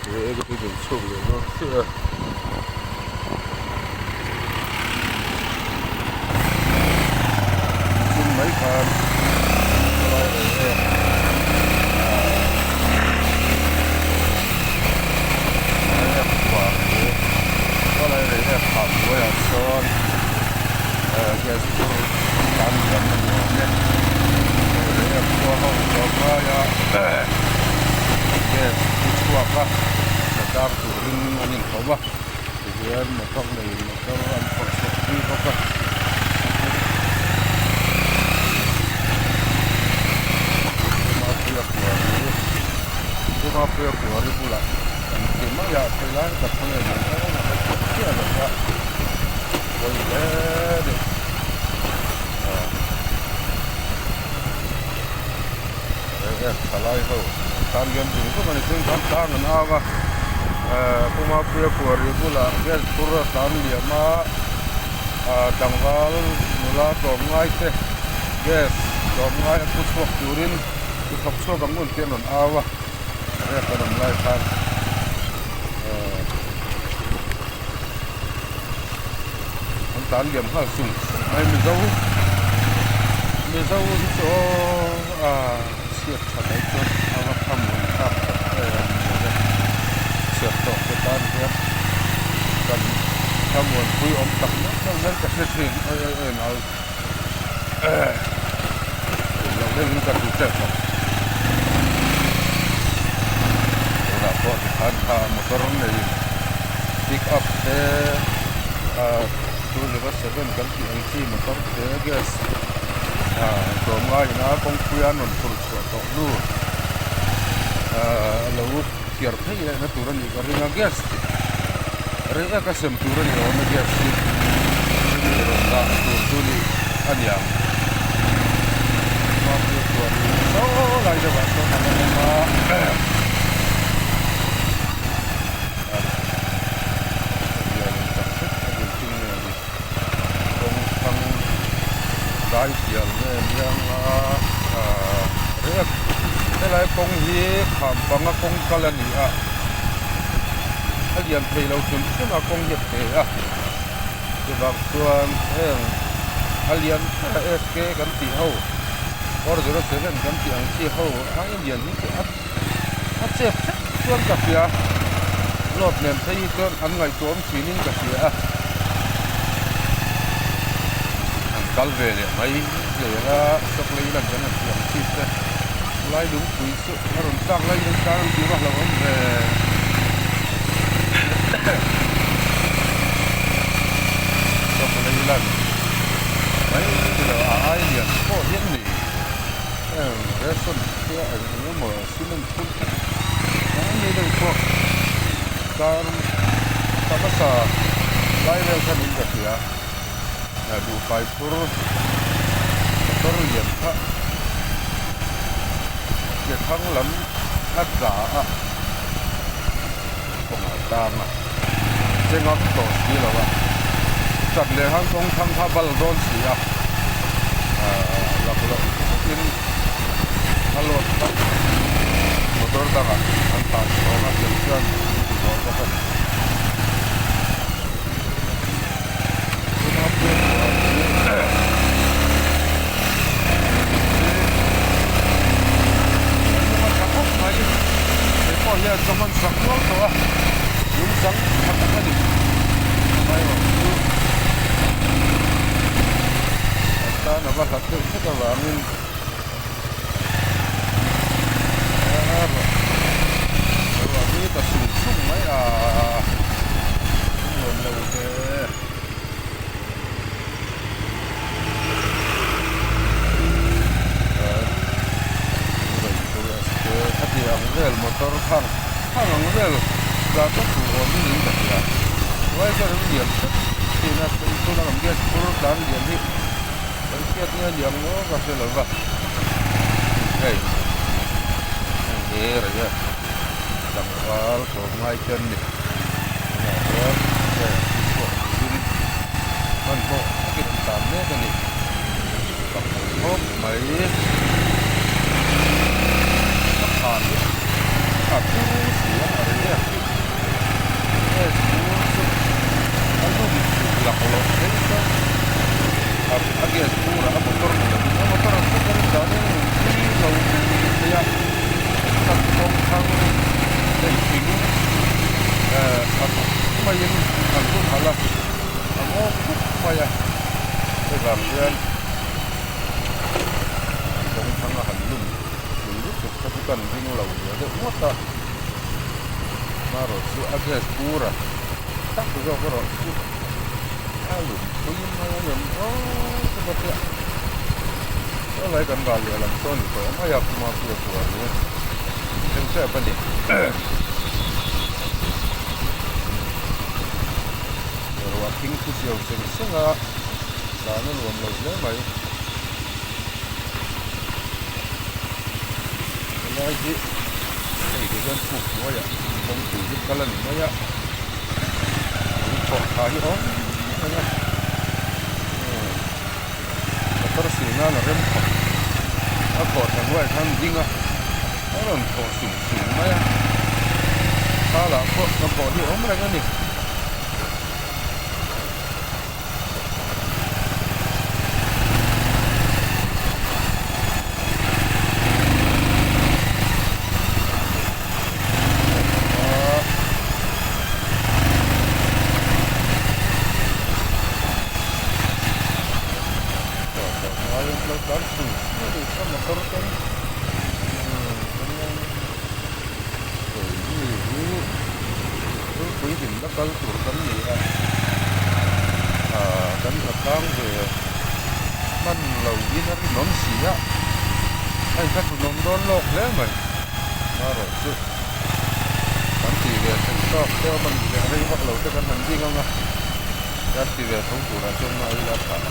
He ka ti chhuak leh dawn chiah a. Chin mai khan helai rei em ah helai rei em phah hnuaiah sawn gas phur tan liam a ni awm e rei em khua ho zawng ngaia gas thu chhuak a la tlang turin an inkhawm a tihian motor nei motor an phawrh chhuak pui bawk a. Pumapuia kuari bulah kan ti mai a khawilai tak khaw nge ni aw ka hre chiah lo a pawi hle a ni. Rek thalai ho tan hian zung zung a ni chuan khan tlang an au a ehh Pu Mapuia kuari bulah gas phur a tlan liam a ah tlangval nula tlawm ngai te gas tlawm ngai a pu chhuak turin i thawk chhuak ang ngun tih an rawn au a rek an awm lai khan ehh an tlan liam nghal sung sung mai mizo mizo hi chu aw ah chhiat tha mai chuan a va kham rawn thlak tak em chhiat tawh te tan hian kan thlamuanpui awm tak meuh meuh hian ka hre thin oi oi oi nau lo deuhin ka hmu tep ang tunah pawh tikhan kha motor nei pick up te ah 207 kan tih ang chi motor te gas ah tlawmngai ina kawngpui a rawn phurh chhuah tawh hnu ah lo thiar phei leh na tur a nih ka ring a gas rei eka sem tur a ni awm a gas hi chumi rawn dah tur chu ni a niang Mapui khuan saw lai deuh ah sawn a la awm a tak zet a building nge ni kawng thlang dai pial nge aniang a ah rek helai kawng hi kham panga kawng kal a ni a a lian thei lo hrim hrim a kawng hi a pe a chuvang chuan heng a lian ber a SK kan tih ho 407 kan tih ang chi ho a lian hi chu a a chep hrep chuan ka hria load nen phei hi chuan an ngaihtuahawm thinin ka hria a an kal ve leh mai zel a stock lei lan kan han tih ang chi te lai lungpui chu a rawn tlak lai lung tlang an tih va hlauhawm ve stock lei lan mai ni lo a ai lian pawh hian ni. Heng ration te a eng eng emaw cement phur te a ni deuh pawh car ta hmasa lai vel khan in ka hria a duhfai phur motor lian kha ke thlang lam a tla a kawngah tang a che ngam tawh si lo a chat leh han kawng thlang kha bal dawn si a ahh laklawh takin a load kha motor dangah an tlan chhawng a tel chuan an ti zawh bawk a ni. Pawh hian ka hman sak nual tawh a lung chang tha tak a ni amaherawhchu an tan a va hlat deuh hret avangin ruah hi ta sung sung mai a nuam lo ve. Khati ang vel motor thang thang ang vel tlan vak tur awm in in ka hria chuai chuan an lian hrep thin a tuna kan gas phur tlan lian hi kan hriat nge lian ngawt ka hre lo va hei heng hi rei a tlangval tlawmngai te an ni tunah chuan heng hi chhuak turin hmanhmawh takin an tlan mek a ni fak awm khawp mai a khan hi a thu si a a rei em. Gas bur ah a motor ni lovin a motor ang chu ka rin dan in a rawn thui lo mai a kan kawng thlang hei thing eh tha tak maiin an humhalh a a ngaw khup mai a hei vang hian kawng thlang a han lum pui lutuk kha chu kan ring lo ve deuh ngawt a marawh chu a gas bur a tak zawk erawh chu a lum pui mai a ngem aw chu ka hria saw lai kan ral leh lam sawn ni tawh mai a kuma pia kual hi thleng tep a ni ruah thing thu chiau seng seng a dan a nuam lo hle mai helai hi hei ti hian puk hnuaiah kawngpui hi kal a ni mai a. Thawh tha hi awm reng a motor sil nan a rem khawp a thawh tha hnuaiah khan ding a a rawn thawh sum sum mai a thalah pawh hnathawh hi awm reng a ni. Kal tur kan ni a ah kan hnatlang ve hman lo in a rinawm si a a inthlathlunawm dawn lawk hle mai marawh chu kan tih ve theih tawk te awm a nih leh rei vak lo te kan han ding ang a kan ti ve tho turah chuan a ila tha ang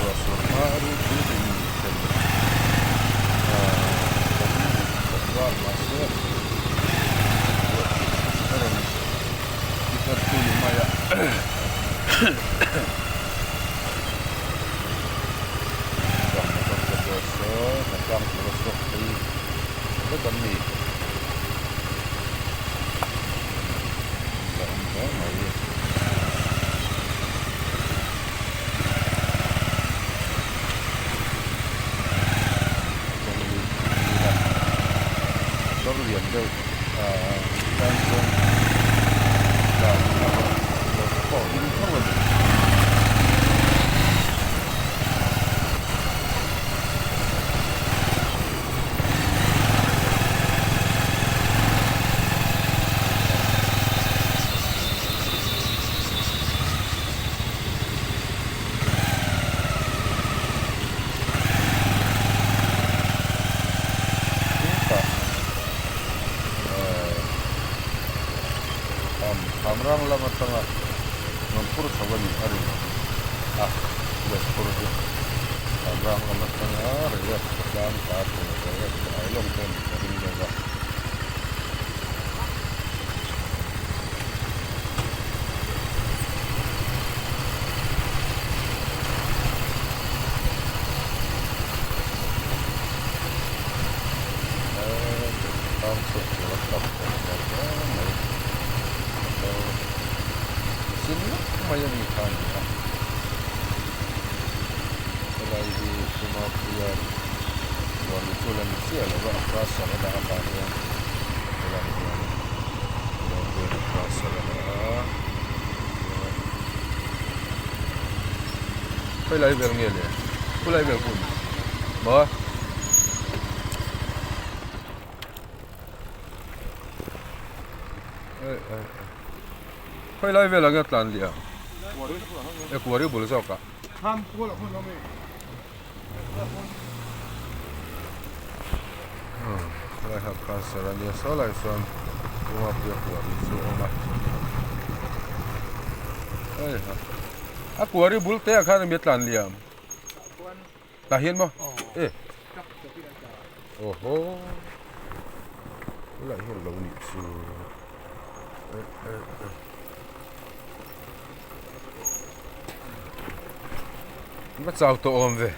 ruah sur hma a ru pui hlim thlen ah kan hmu tawh a mahse ruah a rawn ti thar chu ni mai a. Chuan motor te pawh saw hnatlang tura chhuak phei vek an ni. La awm hle mai. Kawng hi a motor lian deuh ah tan chuan dan a rawn pawh ding tho a ni. Thamrang lam atanga rawn phur chho a nih a rinawm a, gas phur chu Thamrang lam atanga Reiek tlang tla tur Reiek Ailawng te a nih ka ring deuh a. Tlang chhuak tur a tam tawh hmel hle mai motor zin vek mai a ni kha a ni a helai hi Pumapuia huan ni chu la ni chiah lo va a crusher a dah avang hian helai hian Pumapuia crusher a dah a khawilai vel nge le khawilai vel hun maw. Khawi lai velah nge tlan liam e kuari bul zawk ah helai ha cancer a nia saw lai sawn tunga puia kuari chu a awm a heiha a kuari bul te ah khan ami a tlan liam tah hian maw e aw haw helai hian lo nih chu eh eh eh va chau tawh awm ve.